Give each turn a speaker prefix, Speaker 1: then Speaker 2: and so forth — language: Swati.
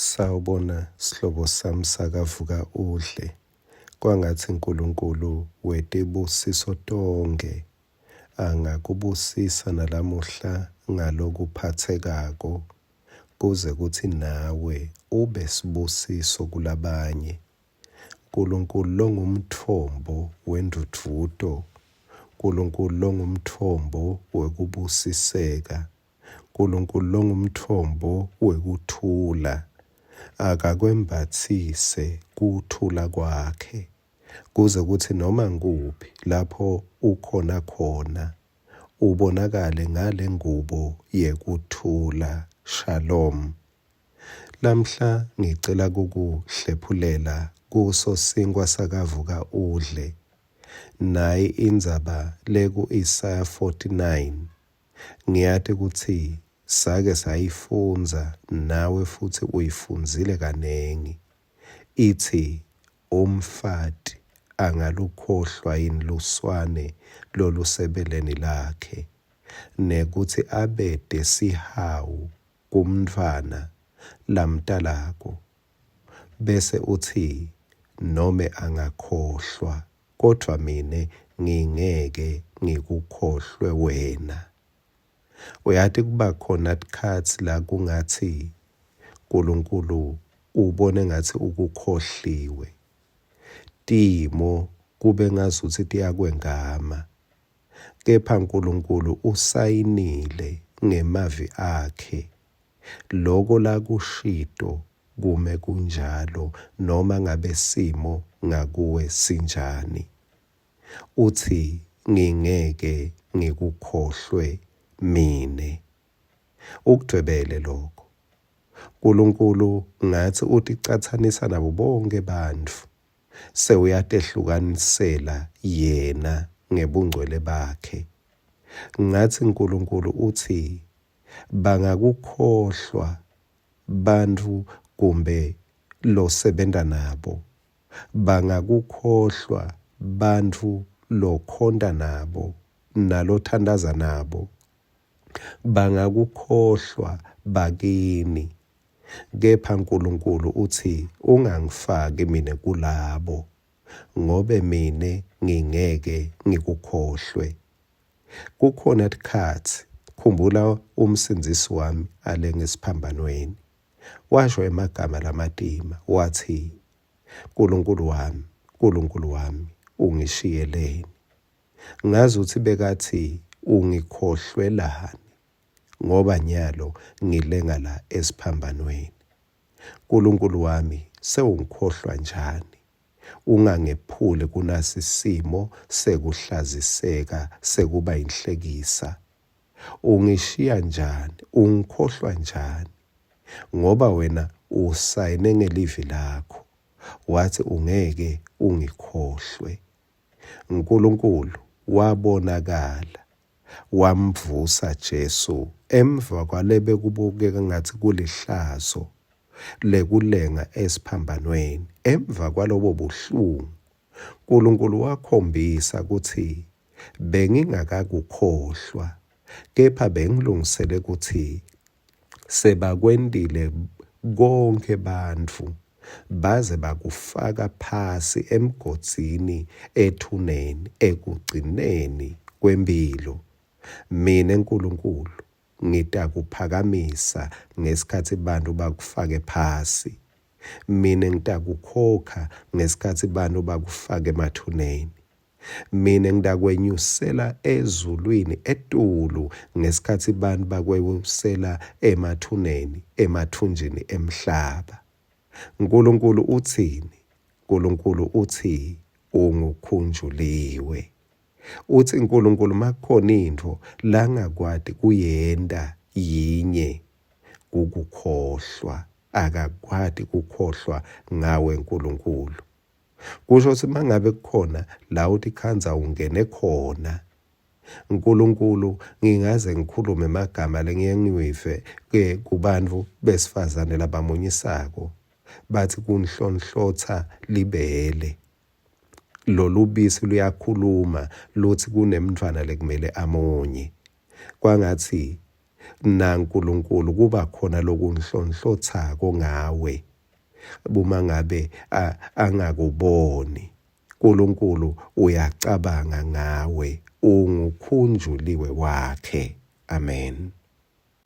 Speaker 1: Sawubona sihlobo sami sakavuka udle. Kwangatsi Nkulunkulu wetibusiso tonkhe angakubusisa nalamuhla ngalokuphatsekako kuze kutsi nawe ube sibusiso kulabanye. Nkulunkulu longumtfombo wendvudvuto, Nkulunkulu longumtfombo wekubusiseka, Nkulunkulu longumtfombo wekuthula, akakwembatsise kuthula kwakhe, kuze kutsi noma ngukuphi lapho ukhona khona, ubonakale ngale ngubo yekuthula. Shalom. Lamhla ngicela kukuhlephulela kuso sinkwa sakavuka udle. Nayi indzaba leku-Isaya 49. Ngiyati kutsi sake sayifundza nawe futsi uyifundzile kanengi. Itsi, Umfati angalukhohlwa yini luswane lolusebeleni lakhe, nekutsi abete sihawu kumntfwana lamtalako? Bese utsi, Nome angakhohlwa, kodvwa mine ngingeke ngikukhohlwe wena. Uyati kuba khona tikhatsi la kungatsi Nkulunkulu ubone ngatsi ukukhohliwe. Timo kube ngazutsi tiyakwengama. Kepha Nkulunkulu usayinile ngemavi akhe. Loko lakushito kume kunjalo noma ngabe simo ngakuwe sinjani. Utsi, Ngingeke ngikukhohlwe mine. Ukudvwebele loko. Nkulunkulu ngatsi uticatsanisa nabo bonkhe bantfu. Sewuyatehlukanisela yena ngebungcwele bakhe. Ngatsi Nkulunkulu utsi, Bangakukhohlwa bantfu kumbe losebenta nabo, Bangakukhohlwa bantfu lokhonta nabo nalothantaza nabo. Bangakukhohlwa bakini. Kepha Nkulunkulu utsi, Ungangifaki mine kulabo, ngobe mine ngingeke ngikukhohlwe. Kukhona tikhatsi, khumbula uMsindzisi wami alenga esiphambanweni. Washo emagama lamatima, watsi, Nkulunkulu wami, Nkulunkulu wami, ungishiyeleni? Ngazutsi bekatsi ungikhohlwelani ngoba nyalo ngilenga la esiphambanweni. Nkulunkulu wami sewungikhohlwa njani? Ungangephuli kunasi simo sekuhlaziseka sekuba yinhlekisa. Ungishiya njani? Ungikhohlwa njani? Ngoba wena usayine ngelivi lakho watsi ungeke ungikhohlwe. Nkulunkulu wabonakala wamvusa Jesu emva kwalebekubukeka ngatsi kulihlazo lekulenga esiphambanweni. Emva kwalobo buhlungu, Nkulunkulu wakhombisa kutsi bengingakakukhohlwa, kepha bengilungisele kutsi Sebakwentile konkhe bantfu, baze bakufaka phasi emgodzini ethuneni, ekugcineni kwemphilo. Mine Nkulunkulu ngitakuphakamisa ngesikhatsi bantfu bakufake phasi. Mine ngitakukhokha ngesikhatsi bantfu bakufake emathuneni. Mine ngitakwenyusela ezulwini etulu ngesikhatsi bantfu bakwewusela emathuneni, emathunjini emhlaba. Nkulunkulu utsini? Nkulunkulu utsi ungukhunjuliwe. Utsi Nkulunkulu makukhona intfo langakwati kuyenta yinye kukukhohlwa. Akakwati kukhohlwa ngawe Nkulunkulu. Kusho kutsi mangabe kukhona la utikhandza ungene khona Nkulunkulu ngingaze ngikhulume emagama lengiye ngiwive ke kubantfu besifazane labamunyisako bathi kunhlonhlotsa libele lolubisi luyakhuluma lutsi kunemntfwana lekumele amunye kwangatsi. NaNkulunkulu kuba khona lokunhlonhlotsako ngawe uma ngabe angakuboni. Nkulunkulu uyacabanga ngawe, ungukhunjuliwe wakhe. Amen.